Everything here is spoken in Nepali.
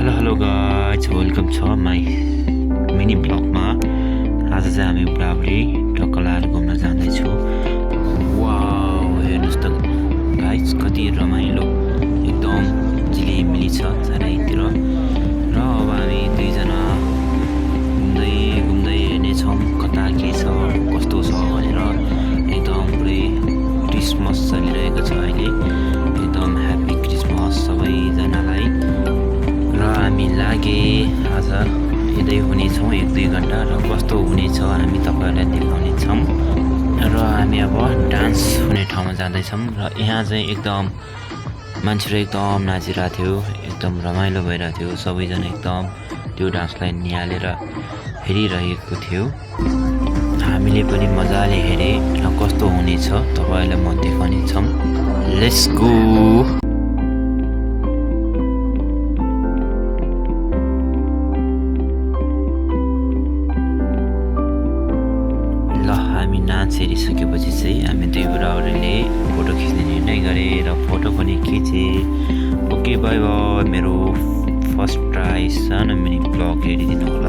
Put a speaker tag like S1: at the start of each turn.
S1: हेलो गाइज वेलकम छ माई मिनी ब्लगमा। आज चाहिँ हामी बुढाबुढी ढकलाएर घुम्न जाँदैछौँ। वाउ हेर्नुहोस् त गाइज कति रमाइलो एकदम झिलिमिली छ चारैतिर। र अब हामी दुईजना घुम्दै घुम्दै हेर्नेछौँ कता के छ कस्तो छ भनेर। एकदम पुरै क्रिसमस चलिरहेको छ अहिले। एकदम ह्याप्पी क्रिसमस सबैजनालाई। र हामी लागे आज हेर्दै हुनेछौँ 1-2 घन्टा र कस्तो हुनेछ हामी तपाईँहरूलाई देखाउनेछौँ। र हामी अब डान्स हुने ठाउँमा जाँदैछौँ र यहाँ चाहिँ एकदम मान्छेहरू एकदम नाचिरहेको थियो, एकदम रमाइलो भइरहेको थियो। सबैजना एकदम त्यो डान्सलाई निहालेर हेरिरहेको थियो। हामीले पनि मजाले हेरे र कस्तो हुनेछ तपाईँहरूलाई म देखाउनेछौँ। Let's go. हामी नाच हेरिसकेपछि चाहिँ हामी दुई बुढाहरूले फोटो खिच्ने निर्णय गरे र फोटो पनि खिचे। Okay by by. मेरो फर्स्ट ट्राई सानो मिनी ब्लग हेरिदिनु होला।